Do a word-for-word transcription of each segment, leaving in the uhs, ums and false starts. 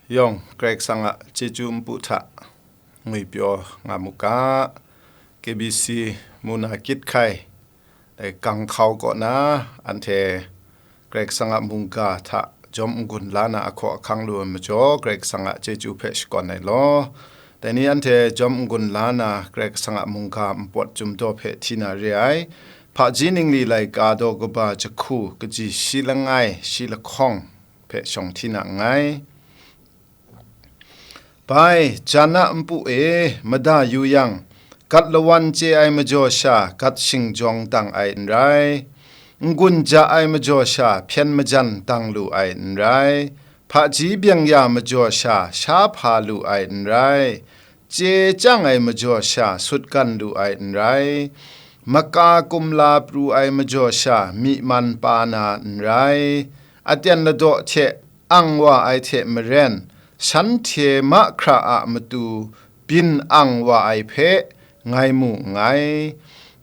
Yawng Karai Kasang a chyeju npu hta ngwipyaw nga mu ga, K B C mu na kyit hkai, dai gang hkau kaw na anhte Karai Kasang a mungga hta jawm n-gun la na ahkaw ahkang lu ai majaw, Karai Kasang a chyeju hpe shakawn ai law. Dai ni anhte jawm n-gun la na Karai Kasang a mungga npawt chyum daw hpe hti na re ai. Hpaji ningli laika daw kaba jahku kaji shi langai shi lahkawng hpe shawng hti na nngai. Bai, jan a npu e mada yu yang, gat lawan chye ai majaw sha gat shingjawng dang ai n rai, n-gun ja ai majaw sha hpyen majan dang lu ai n rai, hpaji byeng ya majaw sha sha hpa lu ai n rai, chye chyang ai majaw sha sutgan lu ai n rai, maka kumla pru ai majaw sha myi man pa na n rai, aten ladaw hte ang wa ai hte maren, shanhte mahkra a matu byin ang wa ai hpe ngai mu nngai.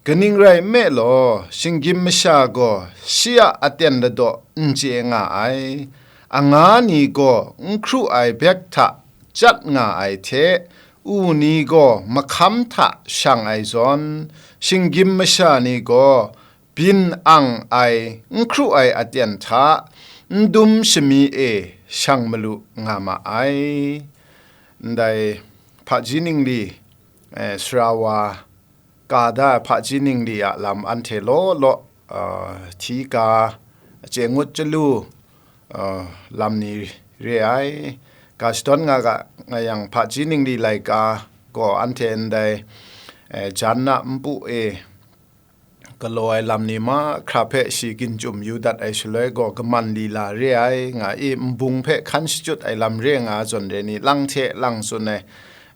Kaning rai nme law, shinggyim masha gaw shi a aten ladaw n chye nga ai, anga ni gaw n hkru ai bek hta chyat nga ai hte, u ni gaw mahkam hta shang ai zawn, shinggyim masha ni gaw byin ang ai, n hkru ai aten hta n dum shami e shang malu nga ma ai. Ndai hpaji ningli, eh, sara wa ka da ai hpaji ningli a lam anhte law law, eh, hti ka, chye ngut chyalu, eh, lam ni re ai. Ka shadawn nga ga, nga yang hpaji ningli laika gaw anhte ndai, eh, jan na npu e galaw ai lam ni mahkra hpe shi ginjum yu dat ai shaloi gaw, kaman lila re ai, nga i, nbung hpe hkan shachyut ai lam re nga zawn re ni, lang hte lang tsun ai,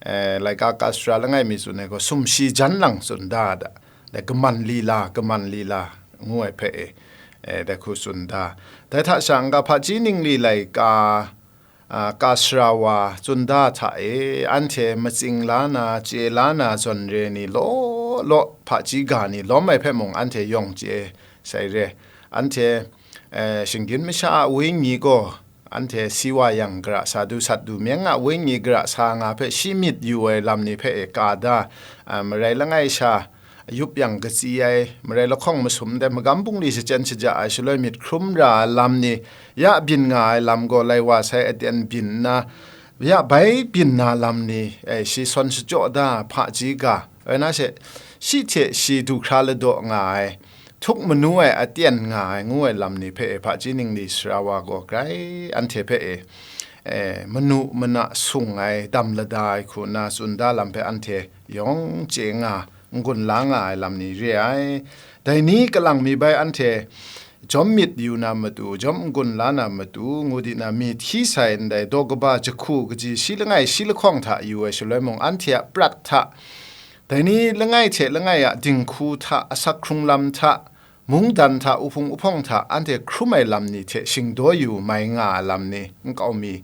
eh, laika ka sara langai mi tsun ai gaw, sumshi jan lang tsun da da, dai kaman lila, kaman lila ngu ai hpe e, eh, dai hku tsun da. Dai hta sha n-ga hpaji ningli laika, a, ka sara wa tsun da hta e, anhte matsing la na, chye la na zawn re ni law law hpaji ga ni lawm ai hpe mung anhte yawng chye sai re. Anhte, eh, shinggyim masha a wenyi gaw, anhte si wa yang gara sa du, sat du, myeng a wenyi gara sa nga hpe shi myit yu ai lam ni hpe e ka da, a, marai langai sha, yup yang katsi ai, marai lahkawng masum de, magam bungli shachyen shaja ai shaloi myit hkrum ra ai lam ni, ya byin nga ai lam gaw lai wa sai aten byin nna, ya bai byin na lam ni, eh, shi sawn shachyaw da, hpaji ga, rai na she, shi hte shi du hkra ladaw nga ai, htuk manu ai aten nga ai ngu ai lam ni hpe e hpaji ningli sara wa gaw grai anhte hpe e, eh, manu mana sung ai, dam lada ai hku nna tsun da lam hpe anhte yawng chye nga, n-gun la nga ai lam ni re ai. Dai ni kalang mi bai anhte jawm myit yu na matu, jawm n-gun la na matu, ngu di na mi hti sai ndai daw kaba jahku kaji shi langai shi lahkawng hta yu ai shaloi mung, anhte a prat hta, dai ni langai hte langai a dinghku hta, asak hkrung lam hta, mungdan hta, uhpung uhpawng hta, anhte hkrum ai lam ni hte shingdaw yu mai nga ai lam ni nkau mi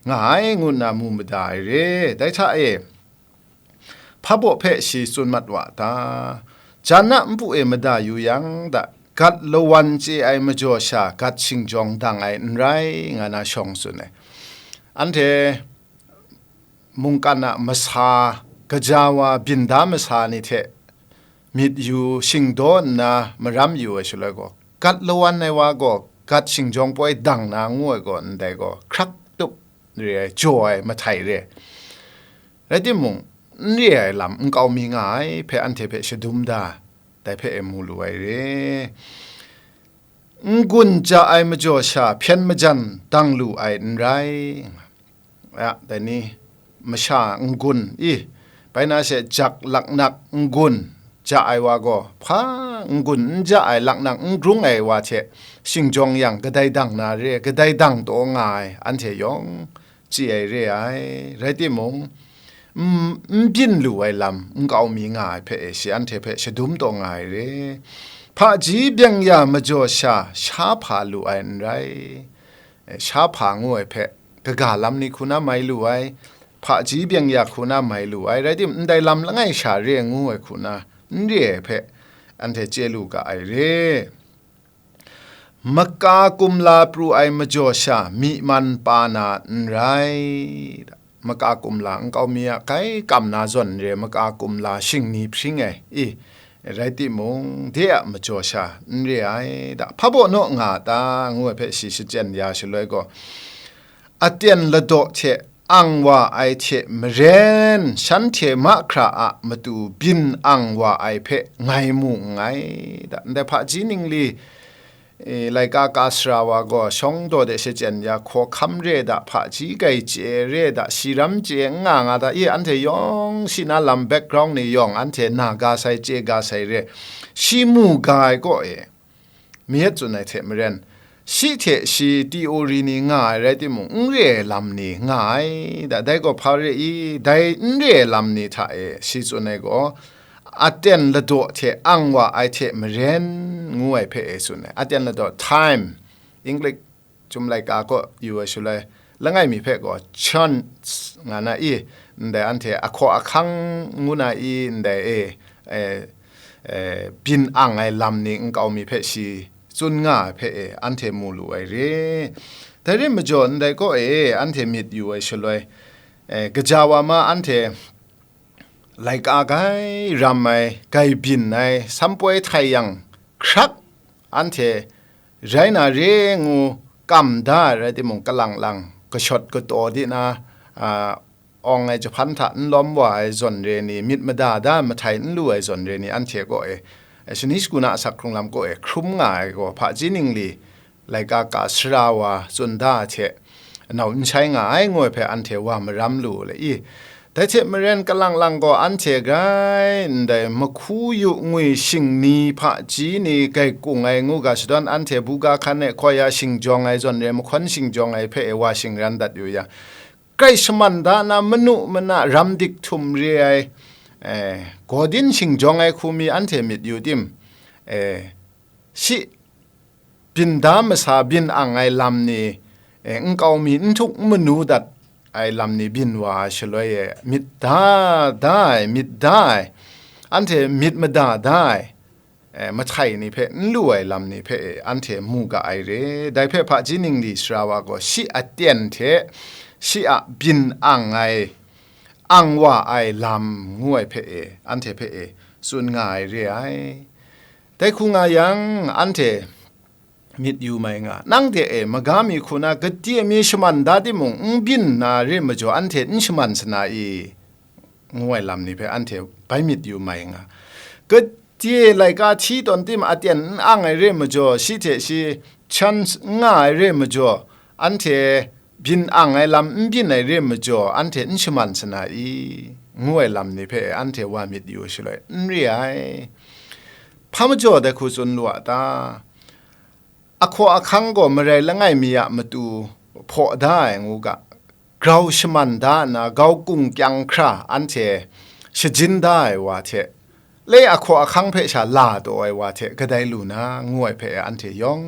nga ai, ngu nna mu mada ai re. Dai hta e, hpa baw hpe shi tsun mat wa ta? Jan a npu e mada yu yang da, gat lawan chye ai majaw sha, gat shingjawng dang ai n rai, nga na shawng tsun ai. Anhte mungkan a masa, kaja wa byin da masa ni hte myit yu, shingdaw nna maram yu ai shaloi gaw, gat lawan ai wa gaw gat shingjawng poi dang na ngu ai gaw, ndai gaw hkrak tup re ai, jaw ai, mahtai re ai. Rai timung, n re ai lam nkau mi nga ai hpe anhte hpe shadum da, dai hpe e mu lu ai re. N-gun ja ai majaw sha hpyen majan dang lu ai n rai. Ya, dai ni, masha n-gun i, bai na she jak laknak n-gun ja ai wa gaw, hpa n-gun n ja ai laknak n grung ai wa hte shingjawng yang kadai dang na re, kadai dang taw nga ai, anhte yawng chye ai re ai. Rai timung, n, n byin lu ai lam nkau mi nga ai hpe e, shi anhte hpe shadum taw nga ai re. Hpaji byeng ya majaw sha, sha hpa lu ai n rai. E, sha hpa ngu ai hpe, kaga lam ni hku na mai lu ai, hpaji byeng ya hku na mai lu ai, rai timung, ndai lam langai sha re ngu ai hku na n re ai hpe, anhte chye lu ga ai re. Maka kumla pru ai majaw sha myi man pa na n rai. Maka kumla nkau mi a kai kam na zawn re, maka kumla shingni hpring ai, i, rai timung, de a majaw sha n re ai, da, hpa baw naw nga ta, ngu ai hpe shi shachyen ya shaloi gaw, aten ladaw hte ang wa ai hte maren, shanhte mahkra a matu byin ang wa ai hpe ngai mu nngai, da, ndai hpaji ningli, e, laika ka sara wa gaw, shawng daw de shachyen ya, hkawhkam re da, hpaji grai chye re da, shi ram chye n nga nga da, i, anhte yawng shi na lam background ni yawng, anhte na ga sai, chye ga sai re, shi mu ga ai kaw e, mi yet tsun ai hte maren, shi hte shi theory ni nga ai rai timung, n re ai lam ni nga ai, da, dai gaw hpa re i, dai n re ai lam ni hta e shi tsun ai gaw, aten ladaw hte ang wa ai hte maren, ngu ai hpe e tsun ai. Aten ladaw, time, English chyum laika kaw yu ai shaloi, langai mi hpe gaw chance nga na i, ndai anhte ahkaw ahkang ngu na i, ndai e, e, e, byin ang ai lam ni nkau mi hpe shi tsun nga ai hpe e, anhte mu lu ai re. Dai rai majaw, ndai kaw e anhte myit yu ai shaloi, e, kaja wa ma anhte laika grai ram ai, grai byin ai, sampoi htai yang hkrak, anhte rai na re ngu kam da ai rai timung, kalang lang, kashawt kataw di na, a, awng ai jahpan hta n lawm wa ai zawn re ni, myit mada da ai mahtai n lu ai zawn re ni, anhte kaw e, e, shani shagu na asak hkrung lam kaw e hkrum nga ai gaw, hpaji ningli, laika ka sara wa tsun da ai hte, nau n shai nga ai, ngu ai hpe anhte wa maram lu le i. Dai hte maren, kalang lang gaw anhte grai ndai mahku yu ngwi shingni hpaji ni grai kung ai ngu ga shadawn, anhte buga hkan e hkaw ya shingjawng ai zawn re, mahkawn shingjawng ai hpe e wa shingran dat yu yang, grai shaman da na manu mana ram dik htum re ai, eh, gawdin shingjawng ai hku mi anhte myit yu tim, eh, shi byin da masa byin ang ai lam ni, eh, nkau mi n htuk n manu dat ai lam ni byin wa ai shaloi e, myit da da ai, myit da ai, anhte myit mada da ai, eh, mahtai ni hpe n lu ai lam ni hpe e, anhte mu ga ai re. Dai hpe hpaji ningli sara wa gaw, shi aten hte shi a byin ang ai, ang wa ai lam ngu ai hpe e, anhte hpe e, tsun nga ai re ai. Dai hku nga yang, anhte myit yu mai nga, nang de e, maga mi hku na, gade mi shaman da timung, n byin na re majaw, anhte n shaman sana i, ngu ai lam ni hpe anhte bai myit yu mai nga. Gade laika hti tawn tim aten n ang ai re majaw, shi hte shi chance n nga ai re majaw, anhte byin ang ai lam n byin ai re majaw, anhte n shaman sana i, ngu ai lam ni hpe anhte wa myit yu shaloi, n re ai. Hpa majaw dai hku tsun lu a ta? Ahkaw ahkang gaw marai langai mi a matu hpaw da ai ngu ga, grau shaman da nna, grau kung kyang hkra anhte shajin da ai wa hte, le ahkaw ahkang hpe sha la taw ai wa hte kadai lu na, ngu ai hpe anhte yawng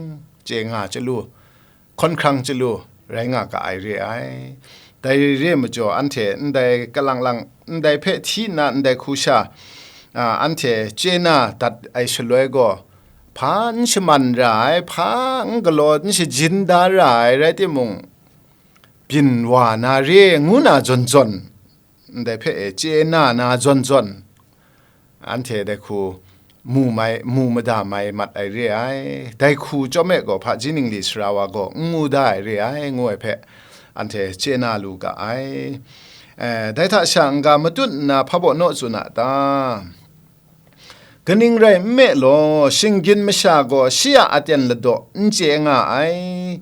chye nga chyalu, hkawn hkrang chyalu rai nga ga ai re ai. Dai re majaw, anhte ndai kalang lang, ndai hpe hti nna ndai hku sha, a, anhte chye na dat ai shaloi gaw, hpa n shaman ra ai, hpa n galaw n shajin da ra ai rai timung, byin wa na re ngu na zawn zawn, ndai hpe e chye na na zawn zawn, anhte dai hku mu mai, mu mada mai mat ai re ai. Dai hku chyawm e gaw, hpaji ningli sara wa gaw n ngu da ai re ai, ngu ai hpe anhte chye na lu ga ai. Eh, dai hta sha n-ga matut nna hpa baw naw tsun a ta? Kaning rai nme law, shinggyim masha gaw shi a aten ladaw n chye nga ai.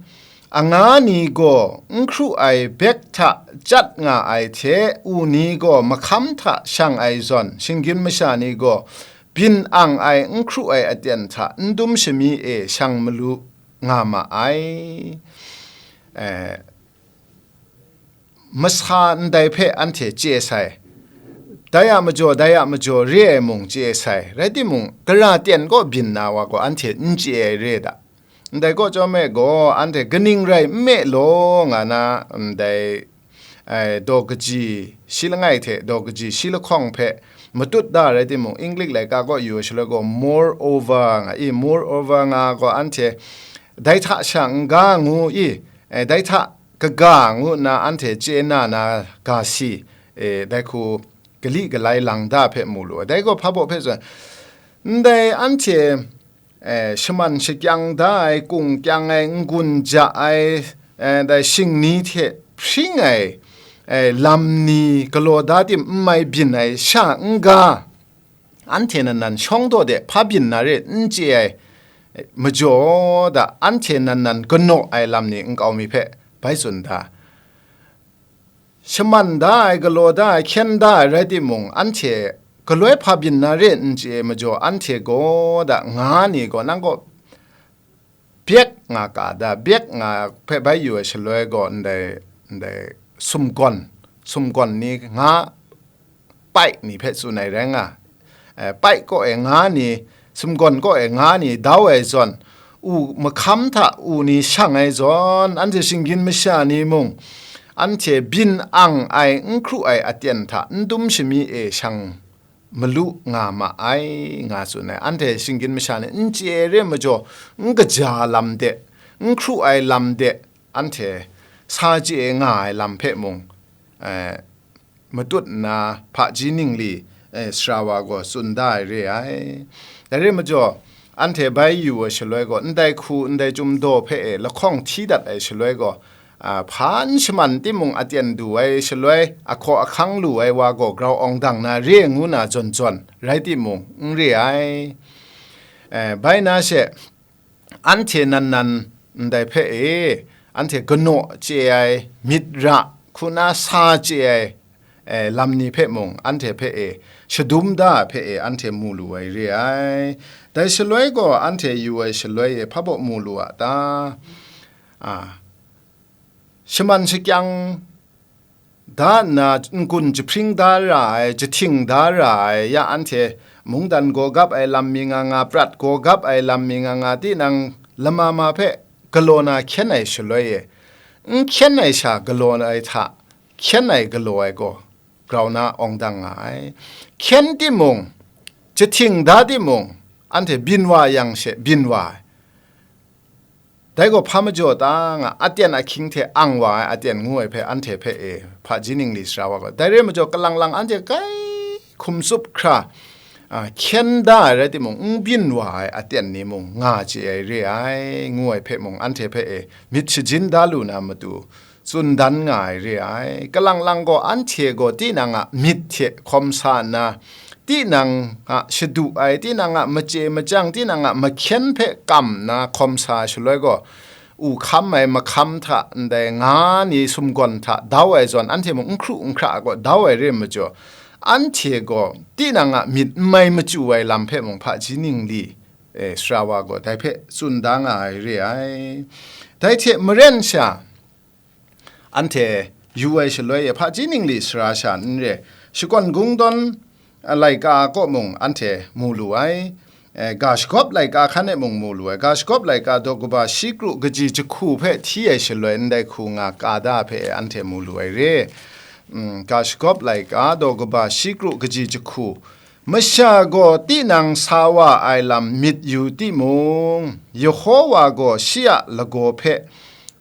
Anga ni gaw n hkru ai bek hta chyat nga ai hte, u ni gaw mahkam hta shang ai zawn, shinggyim masha ni gaw byin ang ai n hkru ai aten hta n dum shami e shang malu nga ma ai. Eh, masa ndai hpe anhte chye sai, dai a majaw, dai a majaw re ai mung chye sai, rai timung, gara ten kaw byin na wa gaw anhte n chye ai re da. Ndai kaw chyawm e gaw, anhte kaning rai nme law nga na, ndai, ai, daw kaji shi langai hte daw kaji shi lahkawng hpe matut da rai timung, English laika kaw yu ai shaloi gaw, moreover nga i, moreover nga gaw, anhte dai hta sha n-ga ngu i, e, dai hta kaga ngu nna anhte chye na na ga si, e, dai hku kali kalai lang da hpe mu lu ai. Dai gaw hpa baw hpe zawn, ndai anhte, e, shaman shakyang da ai, kung kyang ai, n-gun ja ai, e, dai shingni hte hpring ai, e, lam ni galaw da tim n mai byin ai sha n-ga, anhte nan nan shawng daw de hpa byin na re n chye ai majaw da, anhte nan nan kanaw ai lam ni nkau mi hpe bai tsun da. Shaman da ai, galaw da ai, hkyen da ai rai timung, anhte galoi hpa byin na re n chye ai majaw, anhte gaw da nga ni gaw, nang gaw byek nga ka da, byek nga hpe bai yu ai shaloi gaw, ndai, ndai sumgawn, sumgawn ni nga, paik ni hpe tsun ai rai nga, eh, paik kaw e nga ni, sumgawn kaw e nga ni dau ai zawn, u mahkam hta u ni shang ai zawn, anhte shinggyim masha ni mung, anhte byin ang ai, n hkru ai aten hta n dum shami e shang malu nga ma ai, nga tsun ai. Anhte shinggyim masha ni n chye ai re majaw, n kaja lam de, n hkru ai lam de, anhte sa chye nga ai lam hpe mung, eh, matut nna hpaji ningli, eh, sara wa gaw tsun da ai re ai. Dai re majaw, anhte bai yu ai shaloi gaw, ndai hku, ndai chyum daw hpe e lahkawng hti dat ai shaloi gaw, a, hpa n shaman timung, aten du ai shaloi, ahkaw ahkang lu ai wa gaw grau awng dang na re ngu na jawn jawn rai timung, n re ai. Eh, bai na she, anhte nan nan ndai hpe e, anhte kanaw chye ai myit ra hku na sa chye ai, eh, lam ni hpe mung, anhte hpe e, shadum da ai hpe e, anhte mu lu ai re ai. Dai shaloi gaw, anhte yu ai shaloi e hpa baw mu lu a ta? A, shaman shakyang da nna, n-gun jahpring da ra ai, jahting da ra ai, ya anhte mungdan gaw gap ai lam mi nga nga, prat gaw gap ai lam mi nga nga, tinang lama ma hpe galaw na hkyen ai shaloi e, n hkyen ai sha galaw ai hta, hkyen ai galaw ai gaw grau na awng dang nga ai. Hkyen timung, jahting da timung, anhte byin wa yang she byin wa ai. Dai gaw hpa majaw ta nga, aten ahkying hte ang wa ai aten ngu ai hpe, anhte hpe e, hpaji ningli sara wa gaw. Dai re majaw, kalang lang anhte kai hkum tsup hkra, a, hkyen da ai rai timung, n byin wa ai aten ni mung nga chye ai re ai, ngu ai hpe mung, anhte hpe e myit shajin da lu na matu, tsun dan nga ai re ai. Kalang lang gaw, anhte gaw tinang a myit hte hkawm sa nna, tinang a shadu ai, tinang a machye machyang, tinang a mahkyen hpe kam nna hkawm sa shaloi gaw, u hkam ai mahkam hta ndai nga ni sumgawn hta dau ai zawn, anhte mung n hkru n hkra ai gaw dau ai re majaw, anhte gaw tinang a myit n mai machyu ai lam hpe mung hpaji ningli, e, sara wa gaw dai hpe tsun da nga ai re ai. Dai hte maren sha, anhte yu ai shaloi e hpaji ningli sara sha n re, shakawn kungdawn, a, laika kaw mung anhte mu lu ai, e, ga shagawp laika hkan e mung mu lu ai, ga shagawp laika daw kaba shi kru kaji jahku hpe hti ai shaloi ndai hku nga ka da hpe anhte mu lu ai re. Mm, ga shagawp laika daw kaba shi kru kaji jahku, masha gaw tinang sa wa ai lam myit yu timung, Yehowa gaw shi a lagaw hpe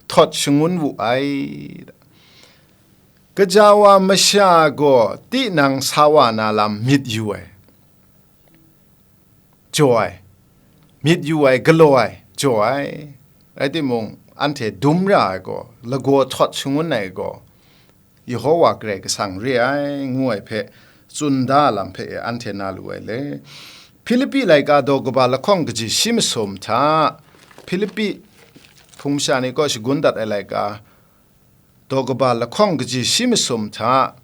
htawt shangun wu ai. Gaja wa masha gaw tinang sa wa na lam myit yu ai, jaw ai, myit yu ai, galaw ai, jaw ai. Rai timung, anhte dum ra ai gaw, lagaw htawt shangun ai gaw, Yehowa Karai Kasang re ai, ngu ai hpe tsun da lam hpe e anhte na lu ai le. Hpilipi laika daw kaba lahkawng kaji shi masum hta, Hpilipi hpung masha ni kaw shagun dat ai laika, daw kaba lahkawng kaji shi masum hta,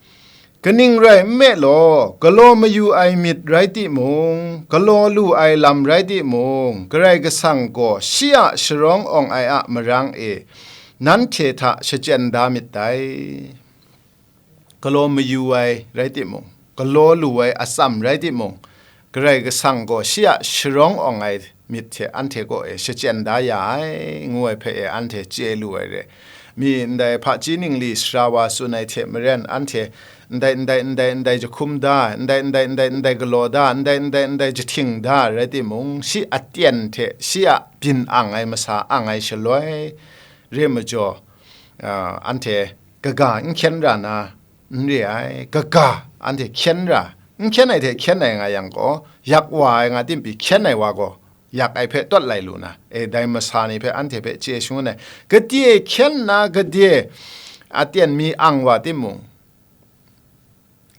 kaning rai nme law, galaw mayu ai myit rai timung, galaw lu ai lam rai timung, Karai Kasang gaw shi a sharawng awng ai a marang e nanhte hta shachyen da myit dai. Galaw mayu ai rai timung, galaw lu ai atsam rai timung, Karai Kasang gaw shi a sharawng awng ai myit hte anhte kaw e shachyen da ya ai, ngu ai hpe e anhte chye lu ai re. Mi ndai hpaji ningli sara wa tsun ai hte maren, anhte ndai, ndai, ndai, ndai jahkum da, ndai, ndai, ndai, ndai galaw da, ndai, ndai, ndai jahting da, rai timung, shi a tyen hte, shi a byin ang ai masa, ang ai shaloi, re majaw, a, anhte kaga n hkyen ra na, n re ai, kaga anhte hkyen ra, n hkyen ai hte hkyen ai nga yang gaw, yak wa ai nga tim pyi hkyen ai wa gaw, yak ai hpe tawt lai lu na, e, dai masa ni hpe anhte hpe chye shangun ai, gade hkyen na gade a tyen mi ang wa timung,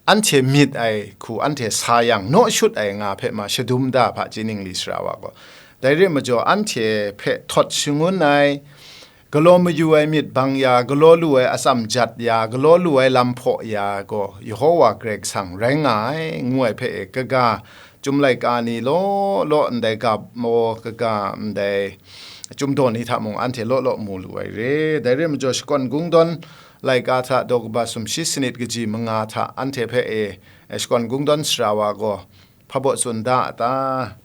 anhte myit ai hku anhte sa yang, naw shut ai nga hpe ma shadum da hpaji ningli sara wa gaw, dai re majaw anhte hpe htawt shangun ai, galaw mayu ai myit bang ya, galaw lu ai atsam jat ya, galaw lu ai lam hpaw ya gaw, Yehova Karai Kasang rai nga ai, ngu ai hpe e, kaga, Chyum laika ni law law ndai ga maw kaga ndai chyum daw ni hta mung anhte law law mu lu ai re. Dai re majaw, Shakawn Kungdawn laika hta daw kaba sumshi sanit kaji manga hta anhte hpe e, Shakawn Kungdawn sara wa gaw, hpa baw tsun da a ta?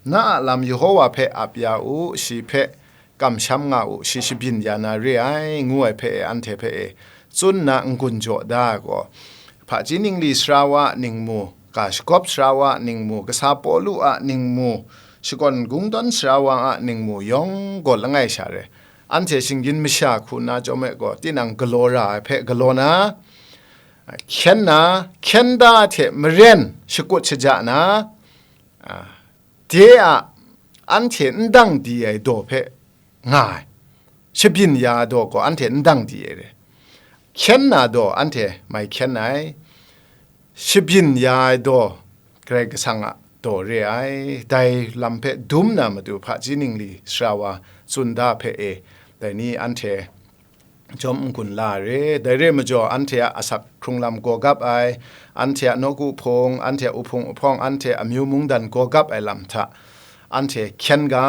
Na a lam Yehova hpe ap ya u, shi hpe kamsham nga u, shi shabyin ya na re ai, ngu ai hpe e, anhte hpe e, tsun nna n-gun jaw da ai gaw, hpaji ningli sara wa a ningmu, ga shagawp sara wa a ningmu, kasa Pawlu a ningmu, Shakawn Kungdawn sara wa a ningmu yawng gaw langai sha re. Anhte shinggyim masha hku na chyawm e gaw, tinang galaw ra ai hpe galaw na, hkyen na, hkyen da hte maren shakut shaja na, a, de a anhte n dang di ai daw hpe nga ai, shabyin ya ai daw gaw anhte n dang di ai re. Hkyen na daw anhte mai hkyen ai, shabyin ya ai daw Karai Kasang a daw re ai, dai lam hpe dum na matu hpaji ningli sara wa tsun da hpe e, dai ni anhte jawm n-gun la ai re. Dai re majaw, anhte a asak hkrung lam gaw gap ai, anhte a nawku hpung, anhte a uhpung uhpawng, anhte a amyu mungdan gaw gap ai lam hta, anhte hkyen ga,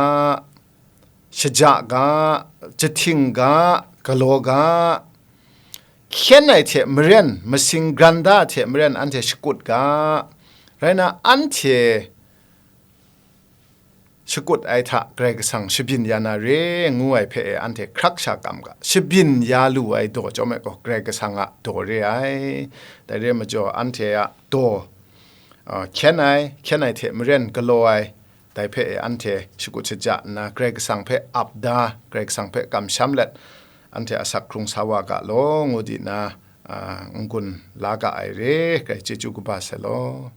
shaja ga, jahting ga, galaw ga, hkyen ai hte maren, masing gran da hte maren anhte shakut ga, rai na, anhte shakut ai hta Karai Kasang shabyin ya na re, ngu ai hpe e, anhte hkrak sha kam ga, shabyin ya lu ai daw chyawm e gaw, Karai Kasang a daw re ai. Dai re majaw, anhte a daw, a, hkyen ai, hkyen ai hte maren galaw ai, dai hpe e, anhte shakut shaja nna, Karai Kasang hpe ap da, Karai Kasang hpe kamsham let, anhte asak hkrung sa wa ga law, ngu di na, a, n-gun la ga ai re, Karai chyeju kaba sai law.